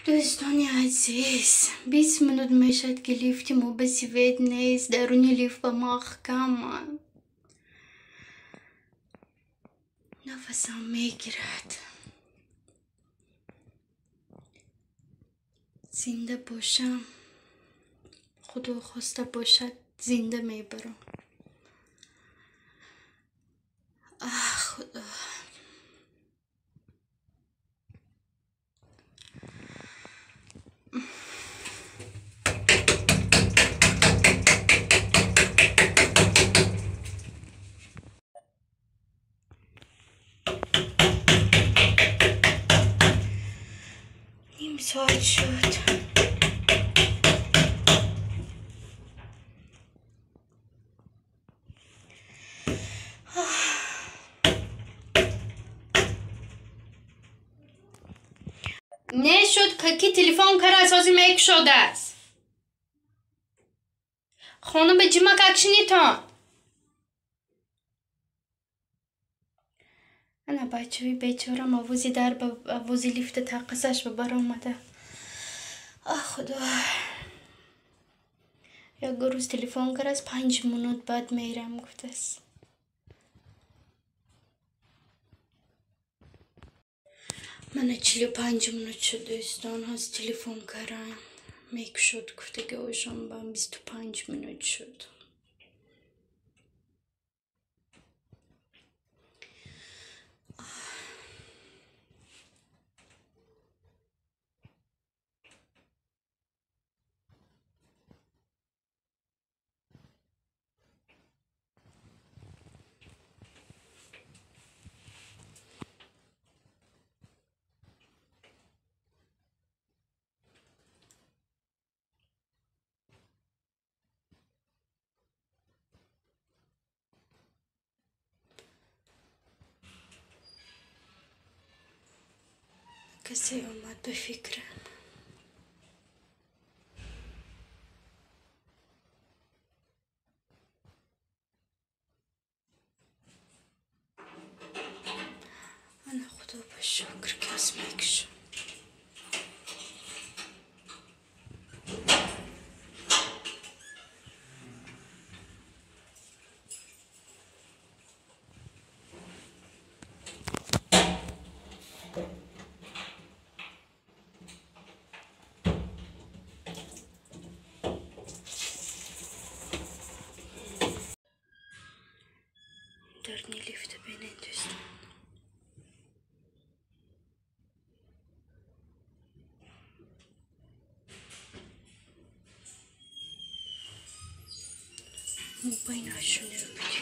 Дӯстони азиз, 20 минут мешавад, ки лифти мо ба свет нест, даруни лифт ба маҳкама. Нафасам мегирад. Зинда бошам, Худо хоста бошад, зинда мебарам. Ах, Худо. Ним соат шуд. Нешуд, ки телефон кара асоси мекушодааст. Хона ба ҷима какшинитон. Ана бачаи бечорам овози дар ба овози лифта таққисаш ба баромада. Ах, Худо. Як рӯз телефон карааст, 5 минут баъд мерам гуфтааст. Мана 45 минут шуд, дӯстон, ҳозир телефон карам. Мекушод гуфтаги ошон бам 25 минут шуд. Касе омад ба фикрам. Ана Худо ба шукр, ки аз мекушам. Дарни лифта бинед, дӯстон. Мобайн ҳашунер буд.